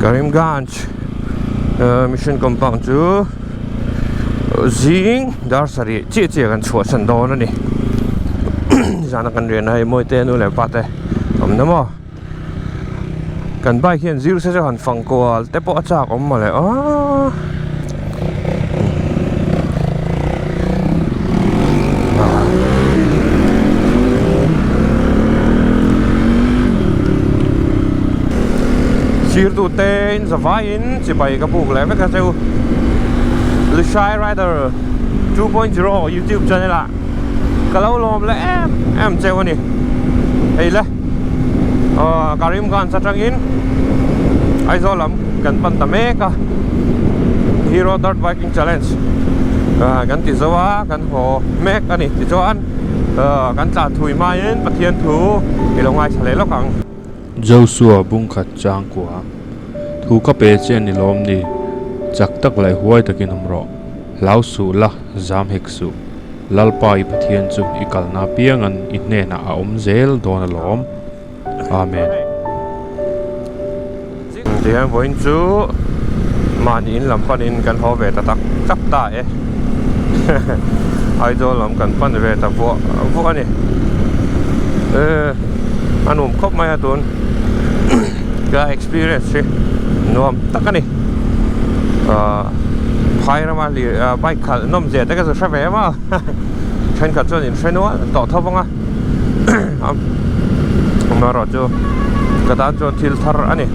Karimganj mission compound chu zing dar sarih chiah chiah kan chhuahsan dawn a ni zana kan riahna hei Mawite nu leh pa te awm na maw kan bike hian zir se chu han fang kual te pawh a chak awm mawle aw. Sirtu te in zavaiin chibai ka buk leh vek a cheu Lushai Rider 2.0 YouTube channel ah ka lo lawm leh em em cheu a ni hei le aw Karimganj atangin Aizawl lam kan pan ta mek a Hero Dirt Biking Challenge kan ti zo a kan haw mek a ni tichuan kan tlan thui hmain Pathian thu i lo ngaithla leh lawk ang. Joshua bungkhat changkua thu ka pe che ni lawm ni chak tak leh huai takin awm rawh hlau suh la zam hek suh Lalpa i Pathian chu i kalna apiangan i hnenah a awm zel dawn alawm. Amen. Tihian vawiin chu mahni in lam panin kan haw ve ta tak tak ta e Aizawl lam kan pan ve ta vuah vuah a ni e a nuam khawp mai a tun ka experience hi nuam tak a ni ah phai rama bike khalh nawm zia te ka zu hre ve em a thenkhat chuan in hre nual tawh tho vang a. Amaherawh chu ka tan chuan thil thar a ni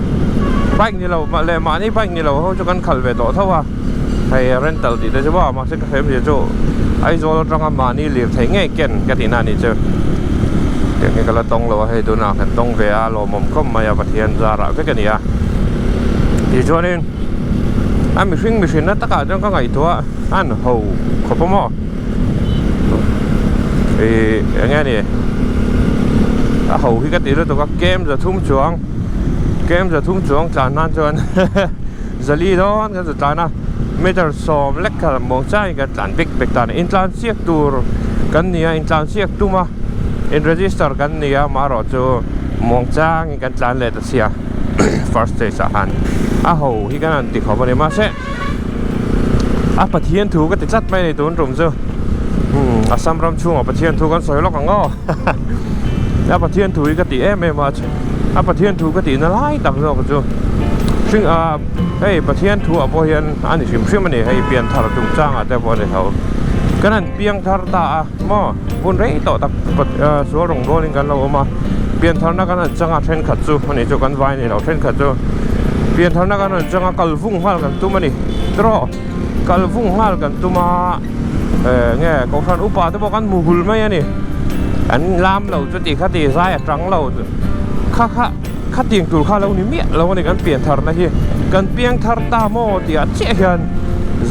bike ni lo leh mahni bike ni lo ho chu kan khalh ve tawh tho a hei rental tih te chu maw mahse ka hre awmzia chu Aizawl atanga mahni lirthei ngei ken ka tihna a nih chu tiang hi ka la tawng lo a hei tunah kan tawng ve a lawmawm khawp mai a Pathian zarah vek a ni a tichuanin a mihring mihrinna takah chuan ka ngaihtuah a an ho khawp a maw. Ih eng nge ni a ho hi ka tih lutuk a kem za thum chuang kem za thum chuang tlan nan chuan zali dawn kan zu tlan a meter sawm lek kha muang changin kan tlan bik bek ta a ni intlan chiak tur kan ni a intlan chiak tum a in register kan ni a amaherawh chu muang changin kan tlan leh ta sia first stage ah khan a ho hi kan han ti khawp a ni mahse. A Pathian thu ka ti tlat mai a ni tun tum chu umm Assam ram chhungah Pathian thu kan sawi lawk ang aw a Pathian thu hi ka ti em em a a Pathian thu ka tihna lai tak zawk chu hring ah hei Pathian thu ah pawh hian a ni hrim hrim a ni hei pian thar chungchangah te pawh a ni tho kan han piang thar ta a maw hun rei tawh tak sual rawng dawnin kan lo awm a pian tharna kan han chang a thenkhat chu ani chu kan vai a ni lo thenkhat chu pian tharna kan han chang a kal vung nghal kan tum a ni tiraw kal vung nghal kan tum a eh nge kohhran upa te pawh kan hmu hul mai a ni an lam lo chu ti kha ti zai a tang lo kha kha khatiang tur kha lo ni miah lo a ni kan pian tharna hi kan piang thar ta maw tih ah chiah hian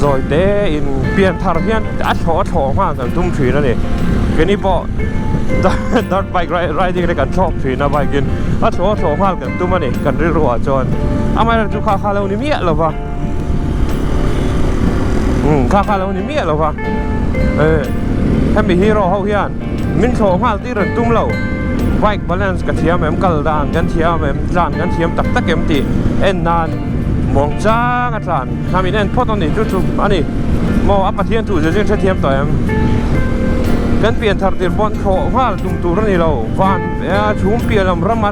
zawi te in pian thar hian a thlawh a thlawh nghal kan tum thin a ni keini pawh dirt bike riding te kan thlawk thin a bike in a thlawh a thlawh nghal kan tum a ni kan rilru ah chuan amaherawhchu chu kha kha lo ni miah lo va umm kha kha lo ni miah lo va eh hemi hero ho hian min thlawh nghal tir an tum lo bike balance ka thiam em kal dan kan thiam em tlan kan thiam tak tak em tih en nan muang chang a tlan a min en phawt a ni chu chu a ni maw a Pathian thu zir zir hrethiam tawh em kan pian thar tir pawn thlawh nghal tum tur a ni lo van chhum piah lam rama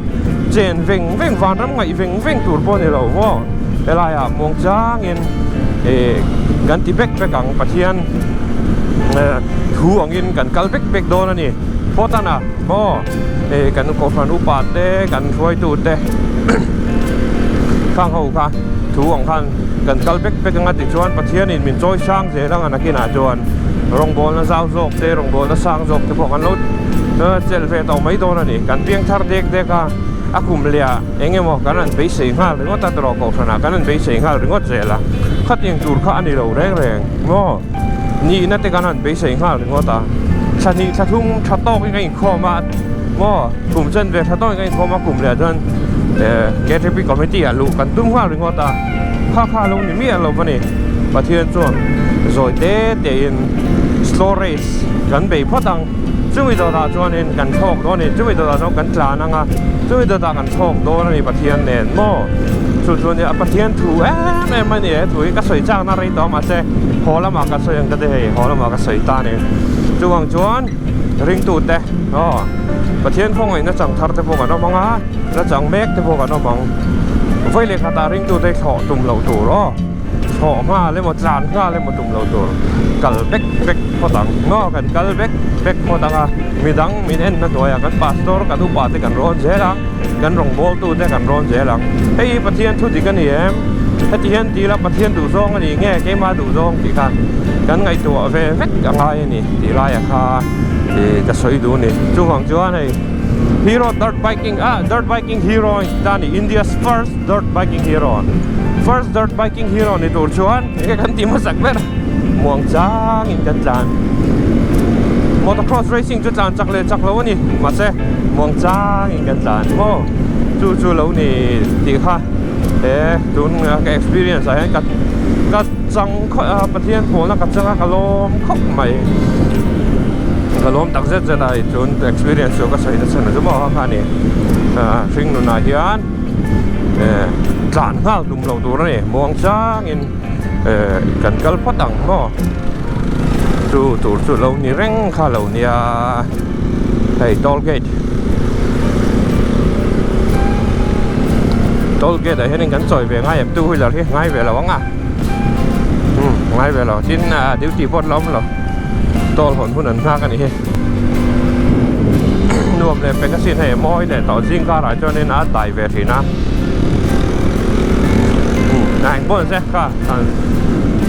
chen veng veng van ram ngaih veng veng tur pawh a ni lo maw helai ah muang changin ih kan ti vek vek ang Pathian thu angin kan kal vek vek dawn a ni phawt a na maw ih kan kohhran upa te kan hruaitu te khang ho kha thu ang khan kan kal vek vek anga tichuan Pathianin min chawi sang zel anga nakinah chuan rawngbawlna zau zawk te rawngbawlna sang zawk te pawh kan lo chelh ve tawh mai dawn a ni kan piang thar dek dek a a kum leh ah eng emaw kan rawn beisei nghal ringawt a tawrh kohhranah kan rawn beisei nghal ringawt zel a khatiang tur kha a ni lo reng reng maw. Nihna te kan han beisei nghal ringawt a, thla hnih thla thum tha tawkin ka inkhawm a, maw kum chen ve tha tawkin ka inkhawm a kum leh chuan eh K_T_P committee ah luh kan tum nghal ringawt a, kha kha a lo ni miah lo va ni, Pathian chuan zawi te te in slow race kan bei phawt ang, chumi dawtah chuanin kan thlawk dawn a ni, chumi dawtah chuan kan tlan ang a, chumi dawtah kan thlawk dawn a ni Pathian nen maw. Chu chu nia Pathian thu em em a ni he thu hi ka sawi chakna rei tawh a mahse haw lamah ka sawi ang ka ti hei haw lamah ka sawi ta a ni. Chuvang chuan ringtute aw Pathian khawngaihna chang thar te pawh kan awm ang a la chang mek te pawh kan awm ang. Vawi leh khatah ringtute hi thlawh tum loh tur aw thlawh nghal emaw tlan nghal emaw tum loh tur kal vek vek phawt ang maw kan kal vek vek phawt ang a midang min en na hnuaiah kan pastor kan upa te kan rawn zel ang. Kan rawngbawltute kan rawn zel ang. Hei hi Pathian thu dik a ni em? Heti hian ti ila Pathian duhzawng a ni nge keimah duhzawng tih kha kan ngaihtuah ve vek a ngai a ni tih laia kha ih ka sawi duh a ni. Chuvang chuan hei Hero Dirt Biking ah Dirt Biking Hero ta a ni India's first Dirt Biking Hero first Dirt Biking Hero ni tur chuan enge kan tih hmasak ber muang changin kan tlan. Motocross racing chu tlan chak leh chak lo a ni mahse muang changin kan tlan maw chu chu lo ni tih kha he tun ka experience ah hian ka ka chang khawp a Pathian pawlna ka chang a ka lawm khawp mai ka lawm tak zet zet a tun experience chu ka sawi nasa na chu maw kha ni hring nunah hian tlan nghal tum loh tur a ni muang changin kan kal phawt ang maw chu tur chu lo ni reng kha lo nia hei toll gate toll gate ah hianin kan chawi ve ngai em two wheeler hi ngai ve lo ang a umm ngai ve lo tin duty pawh an la awm lo toll hawn hun an nghak a ni hi nuam leh pek asin hei mawi leh tawh zing karah chuanin a dai ve thin a umm a eng pawh ni se kha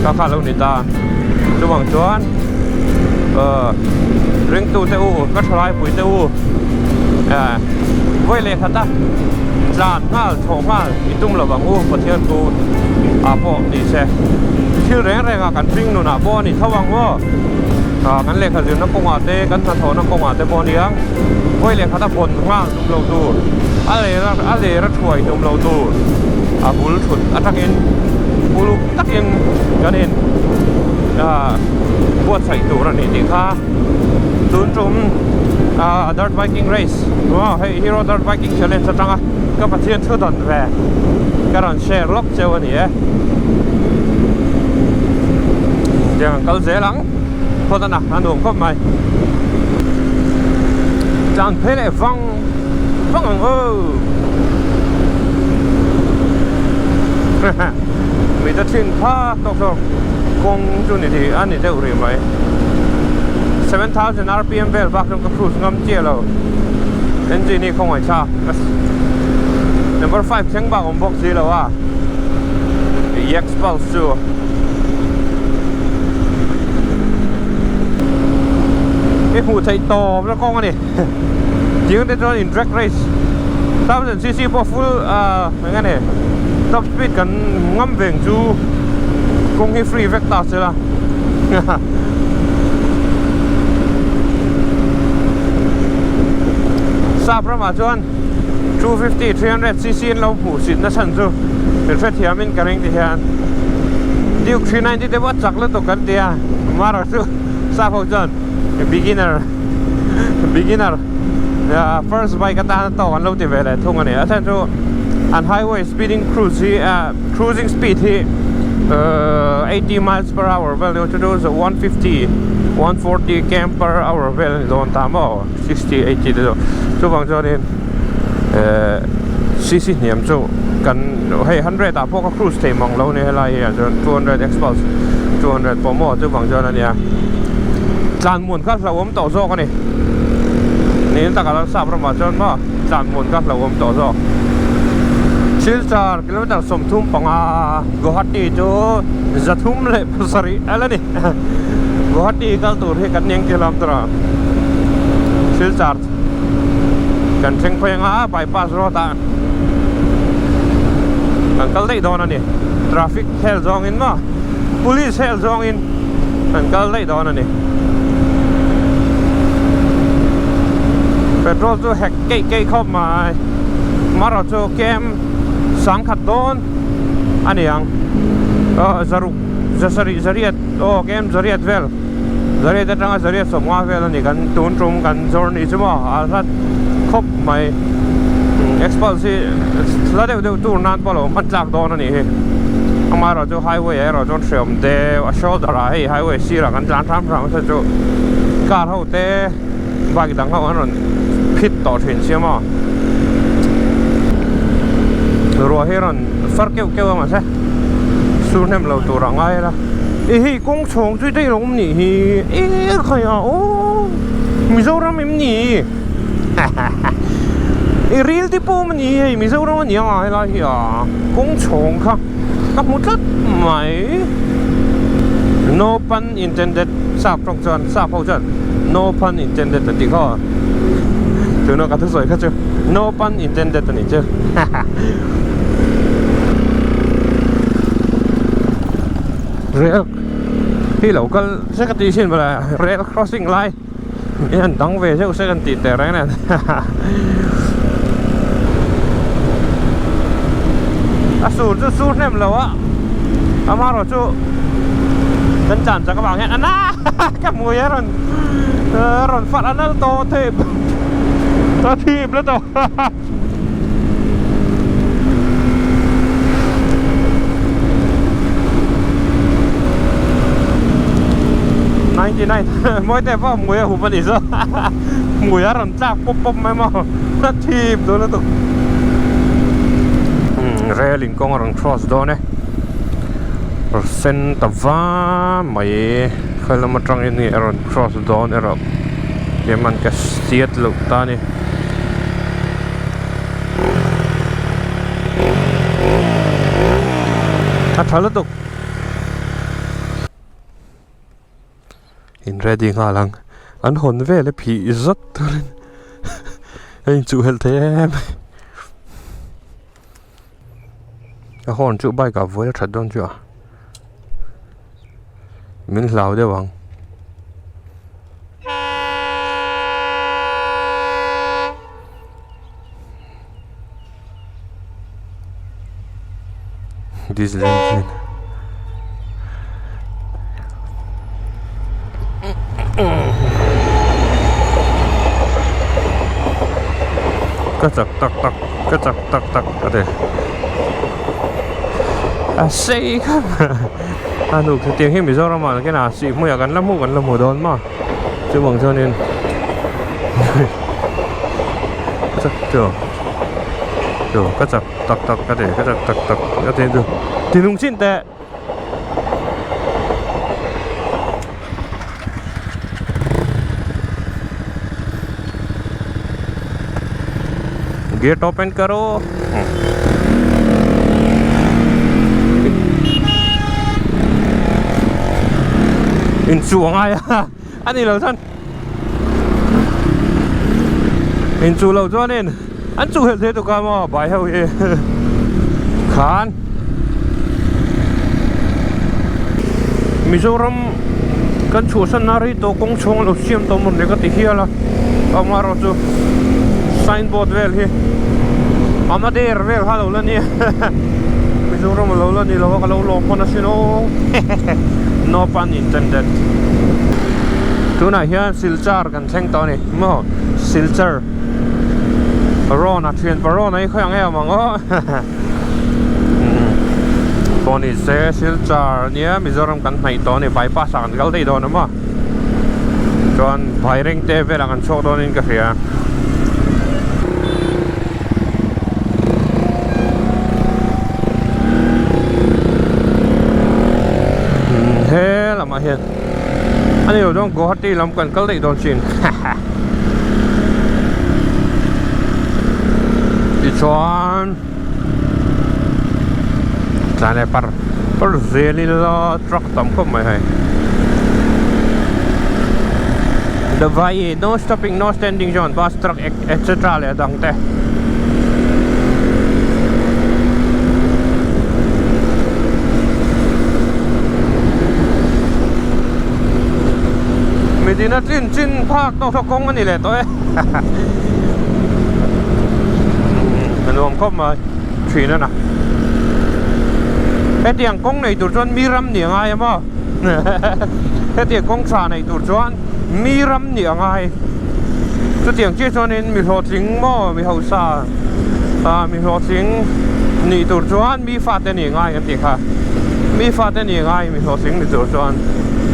kha kha lo ni ta chuvang chuan ahh ringtu te u ka thalai pui te u eh vawi leh khat a tlan nghal chhoh nghal i tum lo ang u Pathian thu ah pawh ni se thil reng reng ah kan hring nun ah pawh a ni tho ang maw ah kan lehkha zirna kawngah te kan hnathawhna kawngah te pawh a ni ang vawi leh khat a vawn nghal tum lo tur a ler a ler a thuai tum lo tur a bul thut atangin uluk takin kan in ah buatsaih tur a ni tih kha tun tum ah dirt biking race maw hei hero dirt biking challenge atanga ka Pathian thu dawn ve ka rawn share lawk cheu a ni e tiang an kal zel ang phawt a na a nuam khawp mai tlan phei leh vang vang ang aw mita thin phak tawk tawk kawng chu ni thei a ni deuh rih mai 7000 rpm vel bak chuan ka cruise ngam chiah lo engine hi khawngaih thlak number 5 thleng bak awm bawk si lo a Xpulse chu i hmuh theih tawp na kawng a ni tiang te chuan in drag race 1000cc pawh full ah eng a ni top speed kan ngam veng chu kawng hi free vek ta se la sap ramah chuan 250 300 cc an lo hmuh sit na chhan chu min hrethiam in ka ring ti hian Duke 390 te pawh a chak lutuk kan ti a marawh chu sap ho chuan beginner beginner first bike atan a tawk an lo ti ve leh thung a ni a chhan chu an highway speeding cruise hi cruising speed hi 80 miles per hour vel chu chu 150 140 km per hour vel a ni dawn ta maw. 60 80 te chu chuvang chuanin ehh cc hniam chu kan hei 100 ah pawh ka cruise thei mang lo a ni helai hi ah chuan 200 xpulse 200 pawh maw chuvang chuan a nia tlanhmun kha hlauhawm tawh zawk a ni niin takah chuan sap ramah chuan maw tlanhmun kha hlauhawm tawh zawk Silchar kilometer 35 Guwahati chu 307 a la ni. Guwahati kal tur hi kan eng ti lam tur a Silchar kan thleng phei anga bypass road ah kan kal daih dawn a ni traffic hel zawng in maw police hel zawng in kan kal daih dawn a ni petrol chu hek keih keih khawp mai marawh chu kem sangkhat dawn a ni ang aw zaruk. Zasarih zariat aw kem zariat vel zariat atanga zariat sawmnga vel a ni kan tun tum kan journey chu maw a hlat khawp mai. Xpulse hi hla deuh deuh tur nan pawh lo hman tlak dawn a nih hi. Amaherawh chu highway ah erawh chuan hreawm deuh a shoulder ah hei highway sirah kan tlan hram hram a chu car ho te bike dang ho an rawn phit tawh thin sia maw. Ruah hi a rawn far keuh keuh a mahse sur hnem lo tur a ngai la. I hei kawng chhawng chu daih lo awm nih hi e khai a aw Mizoram em ni i ril te pawh awm a ni hei Mizoram a ni ang a helai hi a kawng chhawng kha ka hmu tlat mai no pun intended sap tawng chuan sap ho chuan no pun intended an tih kha tuna ka thusawi kha chu no pun intended a nih chu. Rail hi lo kal se ka tih chin bawlh a rail crossing lai hi an dang ve zeuh se kan tih teh reng nen a sur chu sur hnem lo a amaherawh chu kan tlan chak avang hian a na ka hmui a rawn a rawn far a nal tawh thei a thip la tawh. 99 mawi te pawh hmui a hup a nih chu hmui a rawn tlak pawp pawp mai maw a thip dawn lutuk rel in kawng a rawn cross dawn e sen ta va mai khawi lam atangin nge a rawn cross dawn erawh keimahn ka hriat loh ta a ni. A tha lutuk in ready nghal ang an hawn vel a phih zat turin a inchuh helh thei em a horn chu bike ah vuai a that dawn chu a min hlau deuh ang. Diesel engine ka chak tak tak ka chak tak tak a ti a sei kha a hnuk hetiang hi Mizoram ah nakinah sih hmuiah kan la hmuh kan la hmu dawn maw chuvang chuanin ka chak chu chu ka chak tak tak ka ti ka chak tak tak ka ti chu ti nung chin teh. Gate open karo in chu a ngai a a ni lo chuan in chu lo chuanin an chu helh thei tuk a maw bai ho hi khan Mizoram kan chhuahsan na rei tawh kawng chhawng a lo siam tawh maw ni ka ti hial a amaherawh chu signboard vel hi Amader vel kha a lo la nia Mizoram a lo la ni lo a ka lo lawm hman asin aw no pun intended tunah hian Silchar kan thleng tawh a ni maw Silchar. Rawn a thian pa rawn a hi khawi ang em ang aw pawh ni se Silchar ania Mizoram kan hnaih tawh a ni bypass ah kan kal daih dawn a maw chuan Vairengte velah kan chhuak dawn in ka hria. He lamah hian a ni lo chuan Guwahati lam kan kal daih dawn chin tichuan tlai leh par par zel ila truck tam khawp mai hei the vai no stopping no standing zone bus truck etc leh a dang te. Midina chin chin phak tawk tawk kawng a ni leh tawh e a nuam khawp mai thin a na hetiang kawng nei tur chuan mi ram nih a ngai a maw hetiang kawng tha nei tur chuan mi ram nih a ngai chutiang chiah chuanin mi hlawhtling maw mi hausa. Ah mi hlawhtling nih tur chuan mi fate nih ngai kan tih kha. Mi fate nih ngai mi hlawhtling ni tur chuan.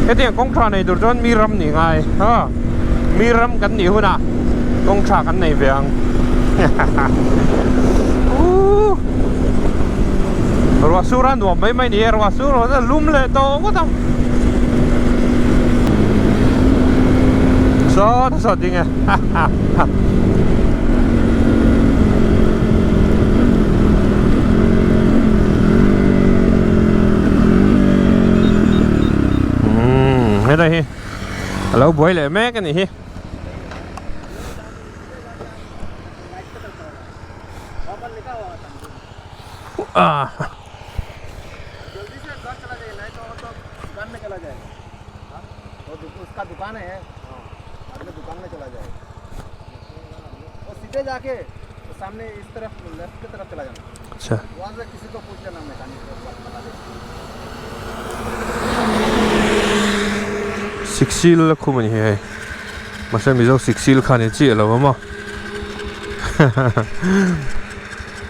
Hetiang kawng tha nei tur chuan mi ram nih ngai. Ha mi ram kan nih hunah kawng tha kan nei ve ang. Uuh ruah sur a nuam mai mai ni e ruah sur a lum leh tawh ngawt ang. Saw saw ding e ha ha ha. Umm helai hi a lo buai leh mek a nih hi. Ah. Acha. Siksil la khum a ni hei mahse Mizo siksil kha ni chiah lo a maw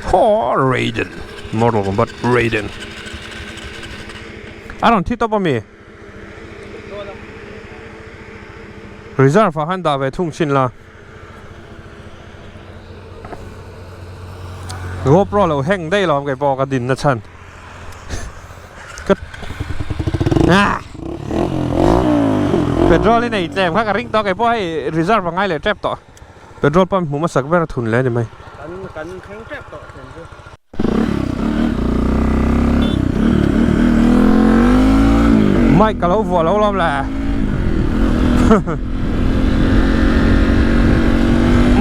haw Raiden Mortal Kombat Raiden a rawn thi tawp a mi. Reserve ah khan dah ve thung chin la. GoPro lo heng daih lo kei pawh ka din na chhan. Ka ah Petrol i nei tlem kha ka ring tawh kei pawh hei reserve a ngai leh tep tawh. Petrol pump hmu hmasak ber a thun leh a ni mai. Kan kan thleng tep tawh thlen chu. Mic ka lo vuah lo lawm le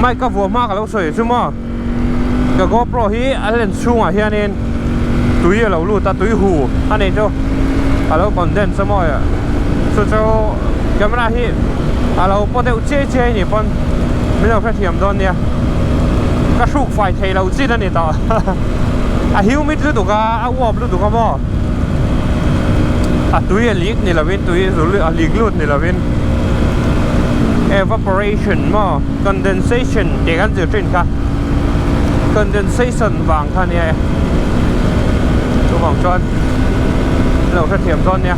Mic ka vuah hma ka lo sawi chu maw Ka GoPro hi a len chhungah hianin tui a lo lut a tui hu a nei chu a lo condense a maw chu chu camera hi a lo paw deuh chiai chiai a nih pawn min lo hrethiam dawn nia ka hruk fai thei lo chin a ni tawh a humid lutuk a a uap lutuk a maw a tui a lik ni lovin tui a lik lut ni lovin evaporation maw condensation tih kan zir thin kha condensation vang kha nia e chuvang chuan lo hrethiam dawn nia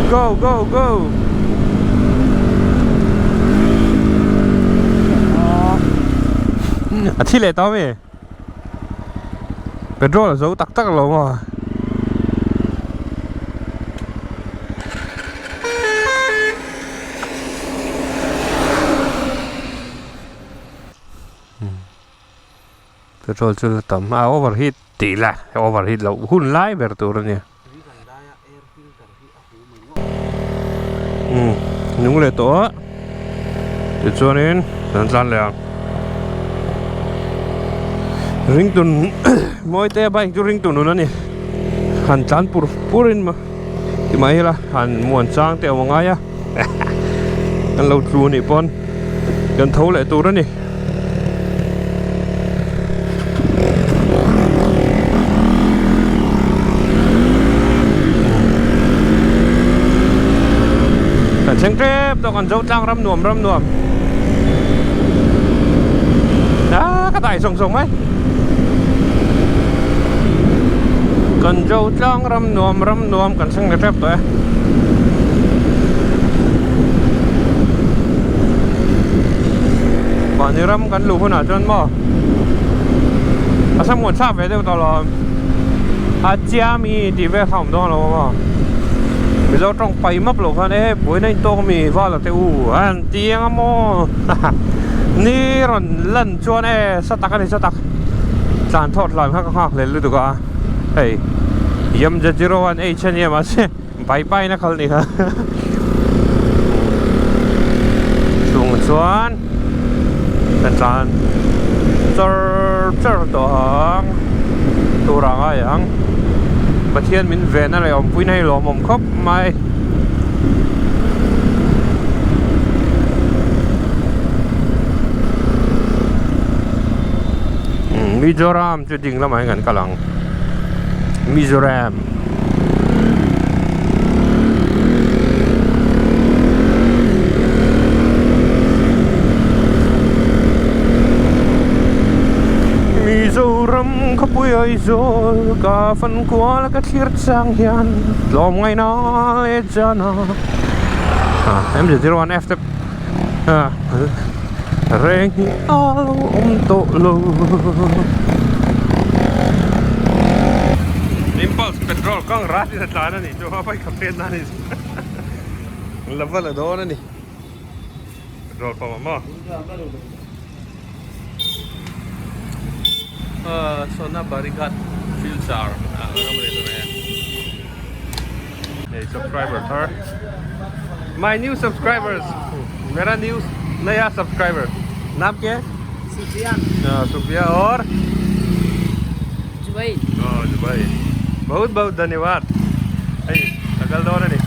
go go go. A thi leh tawh ami petrol a zo tak tak lo maw petrol chu la tam a overheat tih la overheat loh hun lai ber tur a nia. Umm nung leh tawh a tichuanin kan tlan leh ang ringtun mawi te bike chu ringtun nun a ni han tlan pur pur in ti mai ila han muan chang te a awm angai a kan lo tlu anih pawn kan tho leh tur a ni. Kan thleng tep tawh kan zo tlang ram nuam ram nuam ah ka dai sawng sawng mai kan zo tlang ram nuam ram nuam kan thleng leh tep tawh e. Mahni ram kan luh hunah chuan maw a samuan thlak ve deuh tawh lo a chiami tih vel kha a awm dawn lo a maw Mizo tawng pai map loh khan e buaina in tawk ami val a te u a han ti ang a maw ni rawn lan chuan e sa tak a ni sa tak tlan thawt hlan kha ka nghak hlel lutuk a hei Yamja 01 H a nia mahse. Pai pai na khal ni kha chung chuan kan tlan char char tawh ang tur a ngai ang Pathian min ven a leh awmpui na hi lawmawm khawp mai. Mizoram chu ding lamah hian kan kal ang Mizoram. Zoram khawpui Aizawl ka fan kual ka thlir chang hian tlawm ngaihna leh jana MZ01F te reng hi a lo awm tawh lo. Impulse petrol kang rat in a tlan a nih chu a bike a phen na a ni la va la dawn a ni petrol pump a maw. Sona Barighat Silchar ah ram reh tur e. Hei subscriber thar. My new subscribers. Mera new naya subscriber. Naam kya hai? Sufia. Ah, Sufia aur Jubail. Oh, Jubail. Bahut bahut dhanyawad. Hei, a kal dawn a ni.